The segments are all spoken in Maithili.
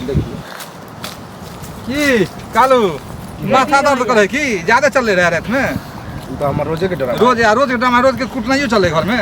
देखियो। की कालू, माथा दर्द करे की ज्यादा चले रहे रात में? ई तऽ हमर रोजे के ड्रामा। रोज आ रोज के ड्रामा, रोज के कुटनाइयो चले घर में।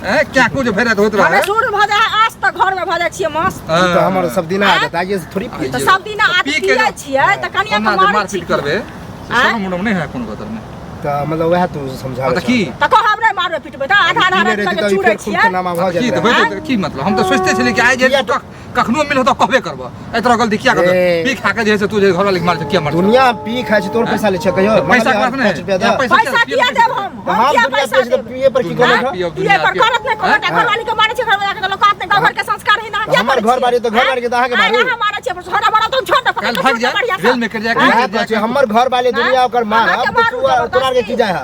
ए क्या कुछ भरि रात होइत हमे रहे। शुरू भऽ जाइ आज तऽ घरमे भऽ जाइ छियै मस्त। ई तऽ हमर सब दिना आदत आइए से थोड़ी पियै तऽ छियै। सब दिन आदत पी के पियै छियै तऽ कनिया ओना के जे मारै मारपीट छी करबे से आँय? शरम उरम नहि है कोनो गदर में। तऽ मतलब वएह तू समझाबै तऽ की तऽ कहब नहि मारबै पिटबै तऽ आधा आधा पीने राति रहितै तक तऽ चूरै फेर खून छियै। के नामा भऽ की जाइत तऽ रहै। होइत की मतलब हम तऽ सोचिते छलियै कि आइ जे किया तू कखनो मिलहो तऽ कहबे करबह, एहि तरह गलती किया करबह? ए। पी खा के जे है से तू जे घरवाली के मारै छै, किया मारै छै? दुनिया पी खाइ छै, तोर पैसा लै छै कहियो? पैसा के बात नहि 5 रुपया दे। यहाँ पैसा पैसा किया देब हम? तऽ हम हम किया दुनिया पैसा पियै छै तऽ देब? पिए पर की दुनिया कहलक? पियब, पिए दुनिया पर पियब। करत नहि कहत। आँय? घरवाली के मारै छै, घरवाला के तऽ लोक कहत नहि, घर के संस्कार ही ना। तऽ हमर घर बारी तऽ घर बारी के तऽ अहाँके आइ मारू। अहाँ मारै छियै, छोड़ा बड़ा तऽ छोड़ दे, पकड़ काल्हि के भागि छोड़ दे जाए बढ़िया से। रेल में कटि जाए। वएह कहीं कहै छै, हमर घर वाले दुनिया ओकर मारब अहाँके तऽ मारू तोरा आरके की जबरदस्ती। जाइ है?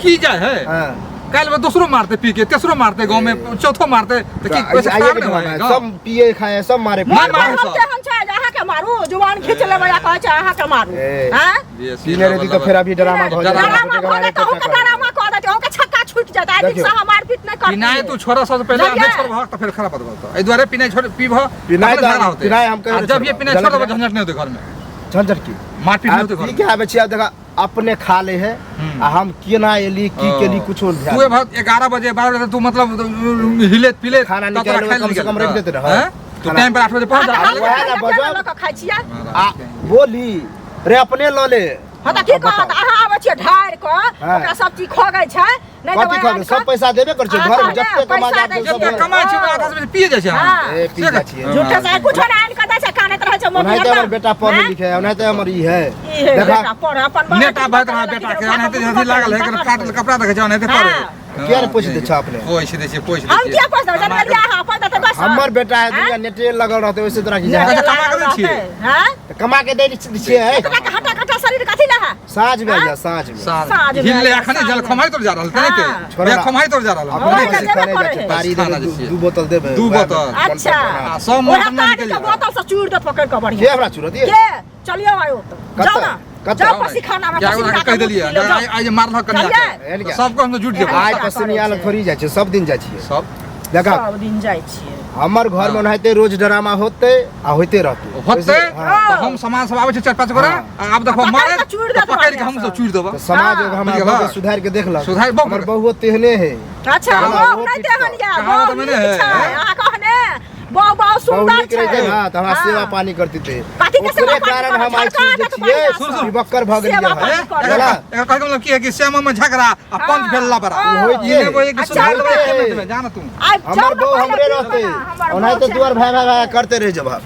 की जाए है? हाँ। काल्हि में दोसरो मारते पी के, तेसरो मारते, गाँव में चौथो मारते तऽ की तऽ वैसे आइए खराब के नहि ड्रामा होइ है। गाँव? सब पिए खाए है, सब मारे मोन मार पर मारू हम सब। केहन छै जे अहाँके मारू? जुबान खींच लेबै आ कहै छै अहाँके मारू। ए। आँय? बेसी पीने रहती तऽ फेर अभी ड्रामा भऽ जाइत। डरामा भऽ जाइत, अहूँके डरामा कऽ देतै, अहूँके छक्का छूटि जायत। आइ देखियौ। दिनसँ हम मारपीट नहि करतियै। पिनाइ तू छोड़ा सबसे पहिले। बुझलियै? नहि छोड़बह तऽ फेर खराब बात बोलतौ। एहि दुआरे पिनाइ छोड़, पीबह पिनाइ तखने तऽ झगड़ा होतै। पिनाइ हम कहियो आ नहि जब ये छोड़ब। पिनाइ छोड़ देबह, झगड़ा- झंझट नहि होतै घर में, झंझट की? मारपीट नहि आब होतै घर पी में। के आबै छियै, आब देखा अपने खा ले है आ हम केना एली, की केली, कुछो ध्यान तू भर 11 बजे 12 बजे तू मतलब हिले पिले खाना तब तोरा निकालि खाइ कम से निकालि कम रखि देते रहै। हैं? तू खाना- टाइम पर 8 बजे पहुँच जा। अहाँ तऽ वएह ने खाना बजब। लऽ कऽ खाइ छियै। आ बोली रे अपने लऽ ले। हँ तऽ की कहत? अहाँ आबै छियै ढारि कऽ, ओकरा सब चीज खोगै छै। नहि तऽ कथी वएह खबै? आनि सब कऽ- पैसा देबे करै छै अहाँ घर में कहलियै, जते कमा पैसा जाए दै सब छियै। जते कमाइ छै ओकरा आधा से बेसी पिए जाइ छै अहाँ। हाँ। ए पी जाइ छियै। झूठे से कुछो नहि आनि कऽ दै छै, कानैत रहै छै मम्मी। ओनाहिते हमर बेटा पढ़े हैं? लिखे है, ओनाहिते हमर ई है। ई है। देखा। बेटा पढ़ अपन बाबा नेट आबैत रहा बेटा के, ओनाहिते अथी लागल है, एकर काटल कपड़ा देखै छै, ओनाहिते पढ़े। हाँ। किया ने पोछि दै छह अपने? पोछि दै छियै, पोछि दै हम छियै। किया पोछि देबै? जब लिया अहाँ अपन देतै दोसर। हमर बेटा है, दुनिया नेटे लगल रहतै, ओइसे तोरा की जाए? अच्छा, कमा के दै छियै? हैं? तऽ कमा के दै छियै। एतना के हटा खटा शरीर कथी लए है? साँझ में आइया, साँझ में। साँझ में हिलले आइया, अखने साँझ जल में। खमाई तर जा रहल तेनाहिते। हाँ। छोड़ा भैया ना। खमाई तर जा रहल। अपने ओकरा पैसे देबे खाने करै जाइ छै, है। तारी खाना देबै, जाइ छियै। दू बोतल देबै। दू वएह में बोतल। मन अच्छा। पर आ सब ओएह मन पर तारी निकलि के जायत। बोतल से चूर देत पकड़ कऽ के बढ़िया। हमरा चुरत ये? के चलियो आयो तो कतऽ? जाओ ना। कतऽ? जाओ पसीखाना में। क्या पसीना कहि के देलियै मुँह पी लो, जाओ। आइ आइ जे मारलक कनिया चलियै? के, तऽ सबके हम तऽ जुटि जेबै। आइ करै पसिनिया लग छै। थोड़ी जाइ छियै, सब दिन जाइ छियै। सब देखा। सब दिन जाइ छियै। हमर घर में ओनाहिते रोज ड्रामा होते आ होते रहते। होते हाँ। तऽ हम समाज सब आबै छै चारि पाँच गोरा हाँ। आ आब देखो पकड़ि मारे कऽ चूरि देत पकड़ि के बढ़िआँ हम सब सँ। चूरि देबऽ। तऽ समाज हाँ। हमरा बुझि बहू के गेलह? सुधार के देखलक। सुधारि बहु हमर बहुओ तेहने है। अच्छा। हाँ, बहू वो नहि पीटतौ। तेहन यऽ। कहावत बहू में नीक नहि है, छै। हैं? अहाँ कहने बहू बहुत बहु सुन्दर नीक छै। रहते ना तऽ हमरा हाँ। सेवा पानी करती थे। कथी के सेवा ओकरे पानी कारण करब? हम आइ झड़का छी जे देत छियै बढ़िआँ सुन, सुन। बक्कर भऽ गेलियै सेवा हँ। पानी ए, करब। एकर एकर कहै के मतलब की है कि श्यामा में झगड़ा आ पंच भेल लबड़ा। हाँ। होइते ई नहि बोले कि अच्छा, सुधार देबै होइते। एक मिनट में, जा ना तू। आइ जाउ हमर ने बहु पहिले हमरे पीबऽ रहते, ना, हमर ओनाहिते बहु छै। दुआर भाय भाय भाय करते रहि जेबह।